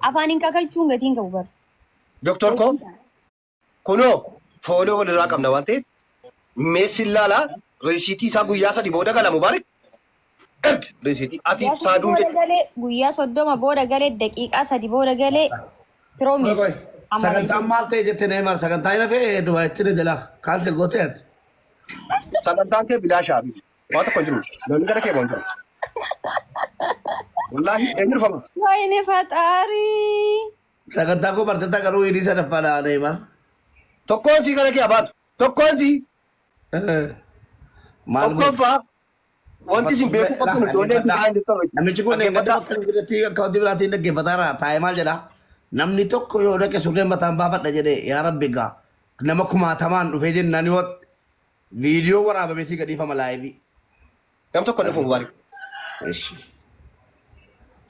Afaaniin kakachuun gatiin qabu bara. Doktor koo kunoo follow walirraa qabna waan ta'eef meessi ilaalaa risiitii isaa guyyaa 3 booda gala Mubaarik. Erg risiitii ati saaduun jechuudha. Guyyaa 30 booda galee daqiiqaa 3 booda galee promise. Sagantaan maal ta'e jettee Neymar sagantaa hin hafee Dubaayitti ni jala cancel gootee ati. Sagantaan kee bilaashaa bitu. Waa tokko hin jiru. Namni gara kee hin jiru. Wallaahi eenyu dhufama? Wayne faxaarii. Sagantaa koo barteetta garuu hidhii sadaffaadha Neymar. Tokkoon sii gara kee abaatu. Tokkoon sii. Tokkoffaa wanti isin beekuu qabdu ijoollee biyyaa hin jirtan. Namichi kun eeggadda akka wanti biraatiin dhaggeeffataara taa'ee maal jedhaa? Namni tokko yoo dhaqe surreen mataan baafadha jedhee yaa rabbi gaa nama kumaatamaan dhufee jennaan yoo viidiyoo waraabamee si gadhiifama laayivii. Nam tokko dhufu Mubaarik.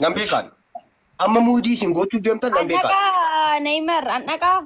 Nam beekaan. Amma muudii isin gochuuf deemtan nam beekaan. An dhaqaa Neymar an dhaqaa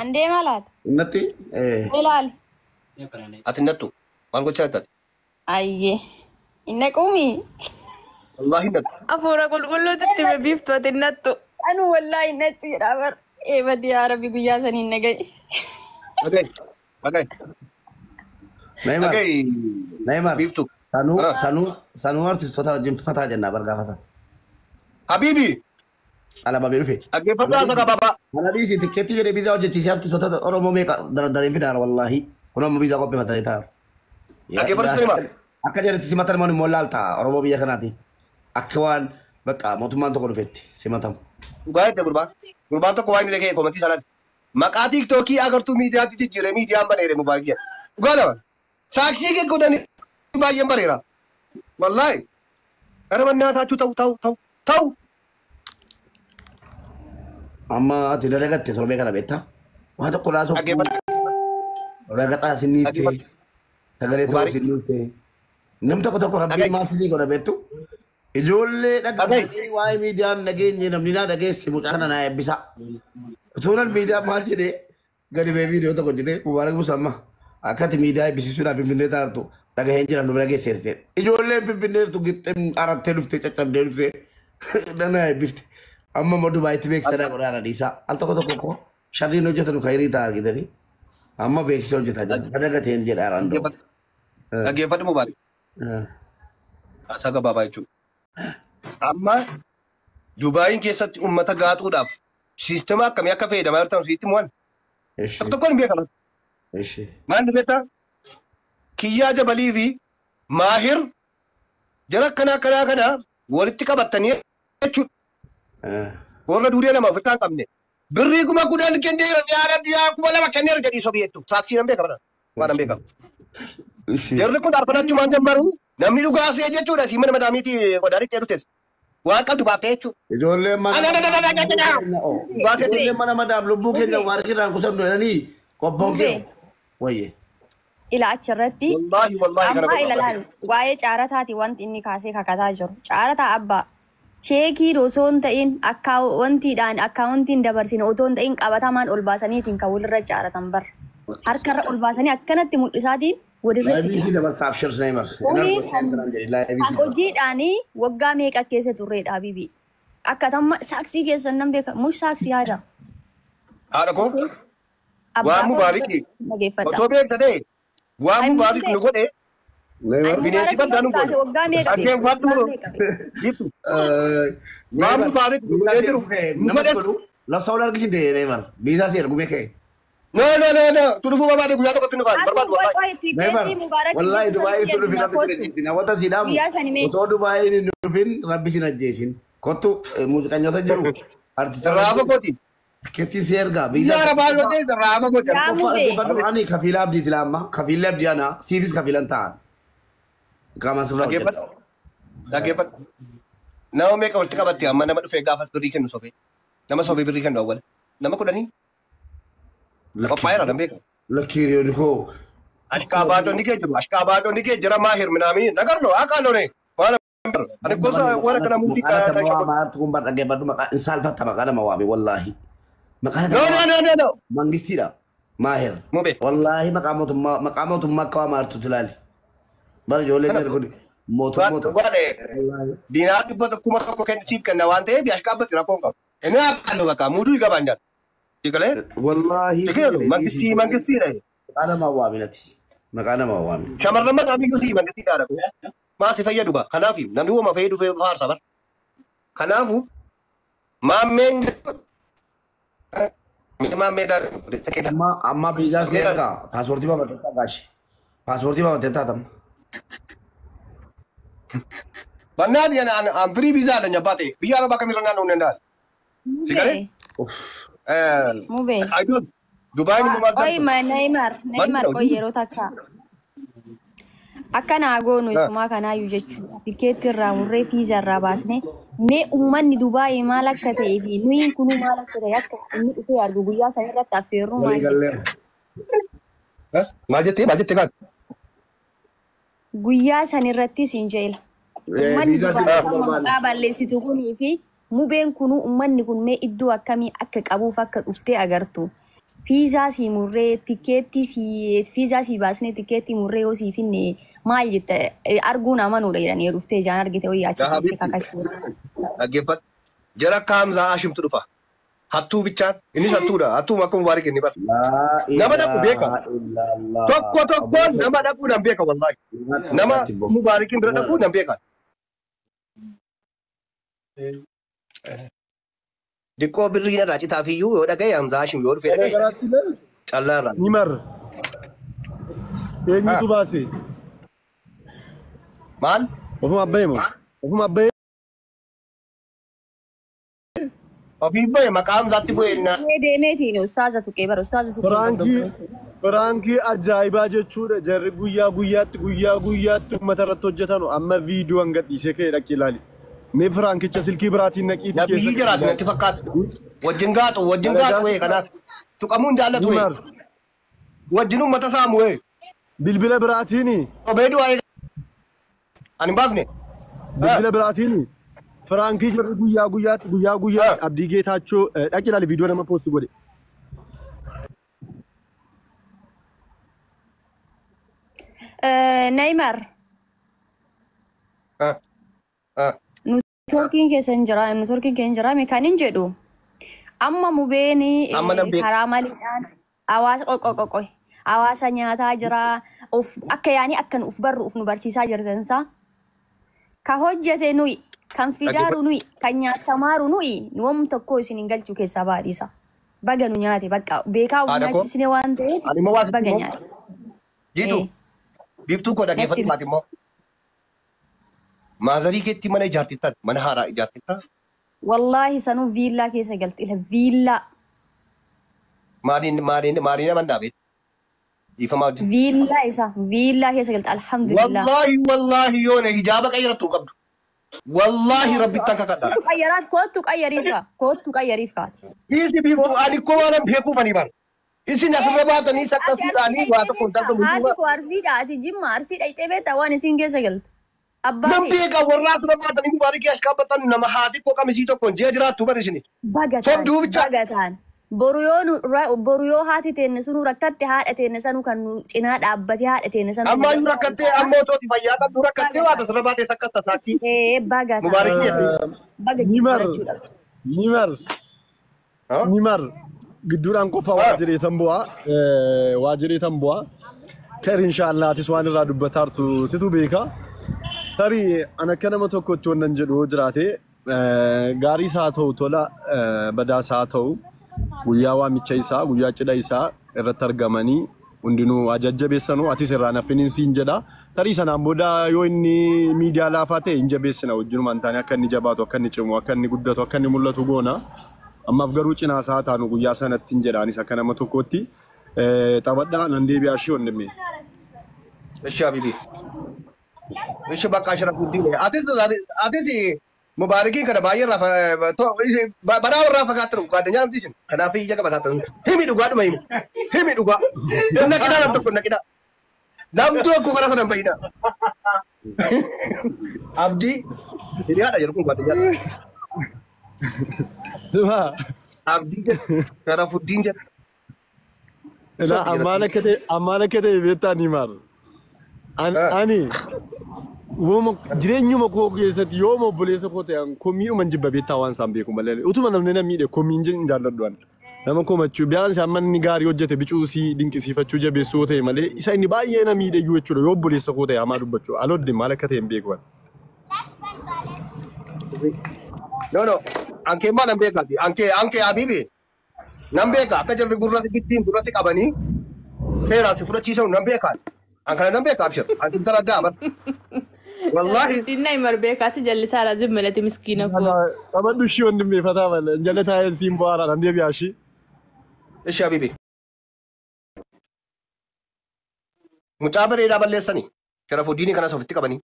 an deemaa laata? Natti. Ilaali. Ati nattu maal gochaa jirtati? Ayyee. Hin dhaquumi. Wallaahi nattu. Afuura qulqulluutti itti biiftu ati nattu. Anu wallaahi nattu jedhaa bar. Eebadi yaa rabbi guyyaa saniin nagaye. Nagaye. Nagaye. Neymar. Neymar. Biiftu. Sanuu artistoota wajjin fataa jennaa bar gaafatan. Habiibi. Alabamee dhufe. Dhaggeeffadhu haasa gabaabaa. Kana dhiisi tikkeetti jedhee biizaa hojjechiisee artistoota Oromoo meeqa dardareen fidaara wallaahi. Kun amma biizaa qopheeffatanii taa'u. Dhaggeeffadhu Neymar. Akka jedhetti simatan immoo laalta Oromoo biyya kanaati. Akka waan bakka mootummaan tokko dhufetti simatamu. Dhugaa jette gurbaan. Gurbaan tokko waan inni kee komatii sanaan. Maqaa tiiktookii agartuu miidiyaatti jijjiiree miidiyaan baneere Mubaarik jedha. Dhugaa lama. Saaksii kee godhanii baay'een bareera. Wallaahi. Gara mannaa taachuu ta'u ta'u ta'u ta'u. Amma ati dalagatte sorbee kana beektaa? Waa tokko laasoo. Ragaxaa sinniiftee. Sagalee ta'uu sinniiftee. Nam tokko tokko rabbiin maal sinii godha beektu? Ijoollee dhaggeeffatanii waa'ee miidiyaan dhageenye namni naa dhageesse mucaa kana naa eebbisa. Utuunan miidiyaa maal jedhee gadi ba'ee viidiyoo tokko jedhee Mubaarak Musamma akkati miidiyaa eebbisiisuudhaaf Finfinnee taartu dhagaheen jiran nu bira geessite. Ijoolleen Finfinnee jirtu gixxee arattee dhuftee caccabdee dhuftee naa eebbifte. Amma immoo Dubaayitti beeksisa godhaa dhiisaa. Al tokko tokko koo sharriin hojjetanu kayirii ta'a argitanii. Amma beeksisa hojjetaa jira. Dhagateen jedha arandoo. Dhaggeeffadhu Mubaarak. Haasaa gabaabaa jechuudha. Amma Dubaayin keessatti uummata gaaxuudhaaf siistema akkamii akka fayyadamaa jirtan sitti mu'an. Tokko tokkoon hin beekaman. Maal beektaa? Kiyyaa Jabalii fi Maahir jara akkanaa akkanaa kana walitti qabatanii jechuudha. Warra duudee lama ofirraa hin qabne. Birrii 10,000 kenneera yaa rabbi yaa 2,000 kenneera jedhii sobii jechuudha. Saaksii nan beekama. Waan nan beekama. Jarri kun arfanachumaan jammaru namni dhugaasee jechuudha. Siin mana madaamiitii qodaaritti jedhu teessa. Waan qabdu baaftee jechuudha. Ijoolleen mana madaam lubbuu keenya waarqirraan kusannu jedhanii qophoon kee wayye. Ila achirratti amma ilaalaal waa'ee caarataati wanti inni kaasee kakataa jiru. Caarataa abbaa cheekii osoo hin ta'in akkaawwantiidhaan akkaawwantiin dabarsine otoo hin ta'in qabatamaan ol baasaniitiin kan walirra caaratan barra. Harkarra ol baasanii akkanatti mul'isaatiin walirratti caaratan. Hojiidhaanii waggaa meeqa keessa turreedha Habibi. Akka tamma saaksii keessan nan beeka mush saaksii haadha. Haadha koo waan Mubaarik otoo beekta ta'e waan Mubaarik nu godhe bineensi baddaa nu godhe. Dhaggeeffadhu waan Mubaarik nu godhee jiru nu godhe. Labsa ol argisiin ta'e Neymar biizaa si ergumee ka'e. No no no no tu dhufuu barbaade guyyaa tokkotti nu baase barbaadu wallaahi. Neymar wallaahi Dubaayin tu dhufin rabbi sin ajjeesin hawwata si dhaamu otoo Dubaayin hin dhufin rabbi sin ajjeesin kottu muuziqanyoota jiru artistoota. Raaba kooti. Tikkeettiin si ergaa Biyya Arabaa yoo ta'e raaba kooti. Ani kafiila abdiiti laamma kafiilli abdii ana siifis kafiilan ta'an. Qaamaan sirraa hojjedha. Dhaggeeffadhu. Nama meeqa walitti qabatte amma nama dhufee gaafas birrii kennu sobee. Nama sobee birrii kennu awwala. Nama 10. Qophaa'eera nan beeka. Lakkii hiriyoonni koo. Ashqaabaadonni kee jiru. Ashqaabaadonni kee jira maahir minaamii nagarno aqaalone. Waan ani gosa waan akkana mudii kaa. Maartu kun bar dhaggeeffadhu maqaa hin saalfatta maqaa nama waame wallaahi. Maqaa No no no no no. Mangistiidha. Maahir. Mube. Wallaahi maqaa mootummaa akka waa maartutti ilaali. Bara ijoolleen jiru kun mootummoota. Diinaa 1,000 kennisiif kenna waan ta'eef ashqaabbatti rakkoon qabu. እኔ አውቃለሁ። በቃ ሙዱ ይገባኛል። ሲቀለ Wallaahi. ትክክል መንግስቲ መንግስቲ ነው Maqaa nama waaminati. Maqaa nama waamin. shamarran maqaa biyyuu fi mangistii dhaadha. Maa si fayyadu gaa. Kanaaf namni uuma fayyadu faarsa bar. Kanaafu maammeen maammee dhaadha. Amma amma viizaa si ergaa paaspoortii baafattee taataashi. Paaspoortii baafattee taatam. Bannaan yana an firii viizaa dha nyabaate biyya arabaa kamirra naannoo hin danda'an. Si galee? Mubee. I don't Dubaayin immoo maal Qoy Neymar Neymar qoy yeroo takka. Akka naa goonu isumaa kanaayyuu jechuudha. Tikeetti irraa murree fiiza irraa baasnee mee uummanni Dubaayii maal akka ta'ee fi nuyi kunuu maal akka ta'e akka inni dhufee argu guyyaa san irratti affeerruu maal Waliigallee. Maal jettee maal jettee kaatu? Guyyaa san irrattis hin jeela. Uummanni Viizaa si Dubaayii baasuu amma barbaanne. maqaa balleessitu kunii fi mubeen kunuu uummanni kun mee iddoo akkamii akka qabuuf akka dhuftee agartu. Fiizaa sii murree tikeetti sii fiizaa sii baasnee tikeetti murree yoo sii finne maal jette arguun amanuudha jedhanii dhuftee ijaan argite wayyaa achi keessee kakachuu. Dhaggeeffadhu. Jara akka Hamzaa Hashimtu dhufa. Hattuu bichaan innis hattuudha. Hattuuma akka Mubaarik inni bara. Nama dhaqu beeka. Tokko tokkoon nama dhaquu nan beeka wallaahi. Nama Mubaarikiin bira dhaquu nan beeka. Diqqoo birrii irraa citaafiyyuu yoo dhagaye Hamzaa Hashim yoo dhufe dhagaye Garaatti illee callaa irraa. ni marra. Eenyutu baase? Maal? Ofuma abba'e moo? Ofuma abba'e. Ofii bahe maqaa Hamzaatti bu'e na. Mee deemeetiin ustaaza tuqee bara ustaaza tuqee. Firaankii firaankii ajaa'ibaa jechuudha. Jarri guyyaa guyyaatti guyyaa guyyaatti uummata irratti hojjetanu amma viidiyoon gadhiisee ka'e dhaqi ilaali. Mee firaankicha silkii biraatiin naqiitii Nabiyyi jiraatu natti fakkaata. Wajjin gaatu wajjin gaatu wee kanaaf. Tuqamuun jaallatu Ni wee. marra. Wajjin uummata saamu wee. Bilbila biraatiini. Obeedu waa'ee. Ani hin baafne. Bilbila biraatiini. Firaankii jarri guyyaa guyyaatti guyyaa guyyaatti Abdii Geetaachoo dhaqi ilaali viidiyoo nama poost godhe. Neymar. Neetwoorkiin keessa hin jira neetwoorkiin keessa hin jira kan hin jedhu amma mubeen Amma nan beeku. karaa maliidhaan hawaasa qoqqoqqoqqoy hawaasa nyaataa jira of akka yaanii akka nu uf barru uf nu barsiisaa jirtansa ka hojjete nuyi kan fidaaru nuyi kan nyaatamaaru nuyi wam tokko isin hin galchuu keessaa baadhiisa baga nu nyaate bakka beekaa of Haadha koo. nyaachisne waan ta'eef Ani immoo waa sitti baga immoo. nyaate. Jiitu. Biiftuu koo dhaggeeffatu Natti maati immoo. Maazarii keetti mana ijaartetta mana haaraa ijaartetta Wallaahi sanuu viillaa keessa galte ila viillaa maaliin maaliin maaliin nama dhaabeet dhiifamaa wajjin. viillaa isa viillaa keessa galte alhamdulillah. Wallaahi wallaahi yoo na hijaaba qayyarattu hin qabdu. Wallaahi rabbitti akka kadhaa. Kottu qayyaraaf kottu qayyariif kaa kottu qayyariif kaati. Dhiisi biiftuu ani koo waan beekuuf ani bara. Isin asirra baatanii saqqasuudhaanii waa tokko hin qabdu. Haati koo arsiidha ati jimma arsiidha ixee beektaa waan isin keessa galte. Abbaa Nan kee beeka warra asirra baatanii mubaarikii as qaabbatan nama haati koo qamisii tokkoon ji'a jiraattu bara isini. bagataan Sodduu bicha. bagataan boru yoo nu boru yoo haati teenne sunuu rakkatte haadha teenne sanuu kan nu cinaa dhaabbatee haadha teenne sanuu. Amma iyyuu rakkattee amma otoo fayyaa qabdu rakkattee waa asirra baatee saqqasta saachii. Ee bagataan Mubaarikii jettee. baga Ni marra. jechuudha. Ni marra. Ni marra. Gidduudhaan qofa waa jedheetan bu'aa. Waa jedheetan bu'aa. Kar inshaallah atis waan irraa dubbataartu situ beeka. Tarii an akka nama tokkotti wannan jedhu yoo jiraate gaarii isaa ta'u tola badaas haa ta'u guyyaa waamicha isaa guyyaa cidha isaa irratti argamanii hundinuu haa jajjabeessanuu atis irraa nafiniin siin jedha. Tarii sanaan booda yoo inni miidiyaa laafaa ta'e hin jabeessina wajjinumaan taane akka inni jabaatu akka inni cimu akka inni guddatu akka inni mul'atu goona. Ammaaf garuu cinaa isaa taanu guyyaa sanatti hin jedhaanis akka nama tokkootti taphadhaa nan deebi'aa ishee wandimee. እሺ ሀቢቢ እሺ በቃ ሽረፉዲን አቲስ አቲስ ሙባረኪን kana baay'ee irraa badaa irraa fagaatti dhugaa addunyaa miti isin kanaaf ija qabataatan himi dhugaadhuma himi himi dhugaa naqinaa nam tokko naqinaa nam tokko karaa sana hin bayyinaa abdii hiriyaadha jedhu kun addunyaa Sima abdii jedhu Sharafuddin jedhu Ilaa ammaan akka ta'e ammaan akka ta'e beektaa ni maal. Ani Jireenyuma koo keessatti yooma obboleessa koo ta'an komiidhuma jibba beektaa waan isaan beeku malee utuma namni na miidhe komiin hin jaalladhu ani. Nama komachuu biyaan amma inni gaarii hojjete bicuusii dinqisiifachuu jabeessuu ta'e malee isa inni baay'ee na miidhe iyyuu jechuudha yoo obboleessa koo ta'e hamaa dubbachuu aloodde maal akka ta'e hin beeku ani. No ankee maal nan beekaati ankee Habibi nan beeka akka jarri gurratti gittiin gurratti qabanii seeraan si fudhachiisan nan beekaan. Ankana nan beeka abshir ankin tara daa bar. Wallahi Dinna imar beekaasi jallisaa lazim malati miskiina koo. Qabadhu ishii wandimee fataa malee jala taa'een siin bu'aadhaan an deebi'aa ishii. Ishi Habibi. Mucaa bareedaa balleessanii Sharafuddinii kanas ofitti qabanii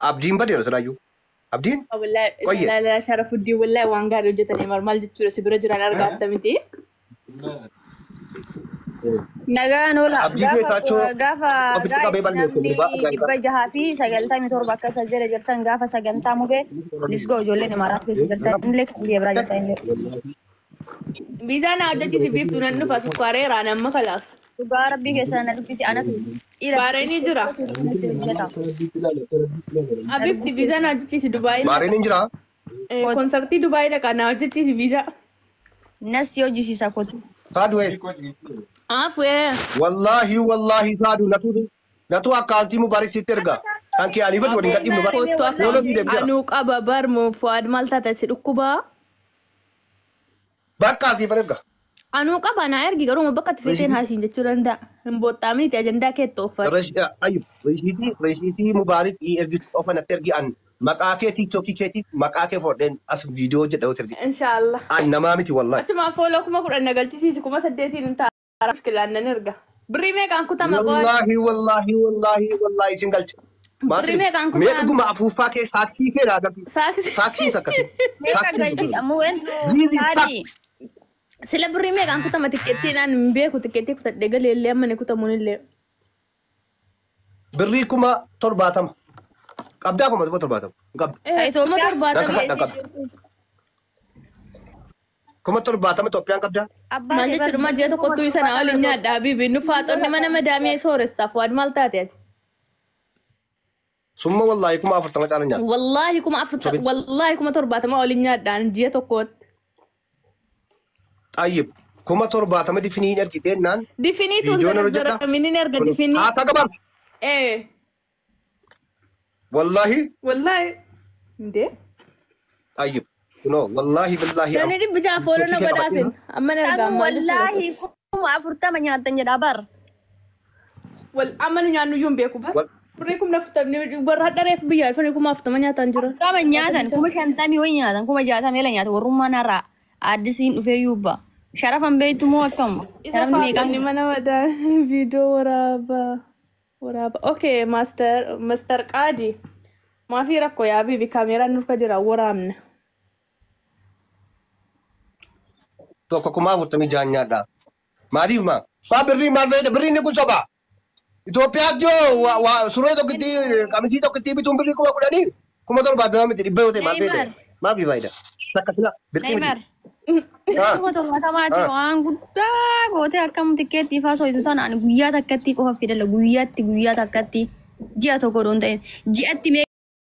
abdiin badeera silaayyuu. Abdiin? Wallahi Sharafuddin wallahi waan gaarii hojjetanii maal jechuudha si bira jiran argaatta miti. Nagaan oola gaafa namni 697 akkasa jala jirtan gaafa sagantaa mubee lisgoo ijoolleen imaaraat keessa jirtan illee kan biyya biraa jirtan illee. Biizaa na hojjechiisi biiftuu nan dhufa sukkaareeraan amma kalaas. Dhugaa rabbii keessaa na dubbisi anatu. Baareenii jira. Abibti biizaa na hojjechiisi Dubaayii. Baareen jira. Konsartii Dubaayii dhaqaa na hojjechiisi biizaa. Nas hojjisiisa kotu. Saadu ee. Afuee. Wallahi wallahi saadu natu akkaantii Mubaarik sitti erga. Kan kee aliifatu waliin gadhiifnu bara. Yooloo fi deemteera. Anuu qaba bar moo Fuad maal taate si dhukkubaa. Bakka asii fan erga. Anuu qaba naa ergi garuu bakka itti feeteen haasiin jechuu danda'a. Hin booxxaamniiti ajandaa keetti uffata. Reeshiitii Mubaarik ergi qofa natti ergi an maqaa kee tiiktookii keetiif maqaa kee fodheen as viidiyoo jedha ergi. Inshaallah. An namaa miti wallahi. Achuma fooloo 10,000 na galchisiisi 8,000 hin ta'a. Mushkilaan nan erga. Birrii meeqaan kutama qo'an? Wallahi wallahi wallahi wallahi isin galcha. Birrii meeqaan kutama? Mee dhuguma afuuffaa kee saaksii kee naa galchi. Saaksiis akkasii. Meeqa galchi ammoo ween? Sila birrii meeqaan kutama tikkeettii naan hin beeku tikkeettii kutadhee galee illee amma ni kutamuun illee. Birrii 70,000. Qabdaa 70,000. Qabda. 70,000. 70,000 Itoophiyaan qabdaa. Maal jechuudha ji'a tokkottuu isa na waliin nyaadha Habibi nu faaxoonni mana madaamee sooressaaf waan maal taate ati. Summa wallahi 40,000 caala nyaadha. Wallahi 40,000 wallahi 70,000 waliin nyaadhaan ji'a tokkootti. Tayyib 70,000 difinii hin ergitee naan. Difinii tun zaramini hin erga difinii. Haasaa gabaabsa. Wallahi. Wallahi. Indee. Tayyib. No, wallahi billahi. Namni dhibbi ja'a fooloo na godhaasin. Amma na ergaa maal Wallahi 40,000 nyaattan jedhaa bar. Wal amma nu nyaannu iyyuu hin beeku bar. Birrii 40,000 warra hadhareef biyya alfanii 40,000 nyaatan jiru. 40 nyaatan 50,000 wayi nyaatan 60,000 ela nyaatan warrummaan har'aa addisiin dhufee yuubba. Sharafan beektu moo akkam? Sharafni meeqaan? Mana madaa viidiyoo waraabaa. Waraabaa. Okay, master Qaadi. Maafii rakkoo yaa bibi kaameeraan nurka jira waraabna. Tokko 46,000 nyaadha. Maaliif maa? Maa birrii maal fayyada? Birriin ni kun soba. Itoophiyaatti yoo suree tokkitti qamisii tokkitti bituun birrii 10,000 70,000 miti 100 yoo ta'e maal fayyada? Maal fayyada? Takka sila birrii miti. 70,000 waan guddaa gootee akkam tikkeettii faa soitu tanaan guyyaa takkatti qofa fidala guyyaatti guyyaa takkatti ji'a tokko doon ta'in ji'atti mee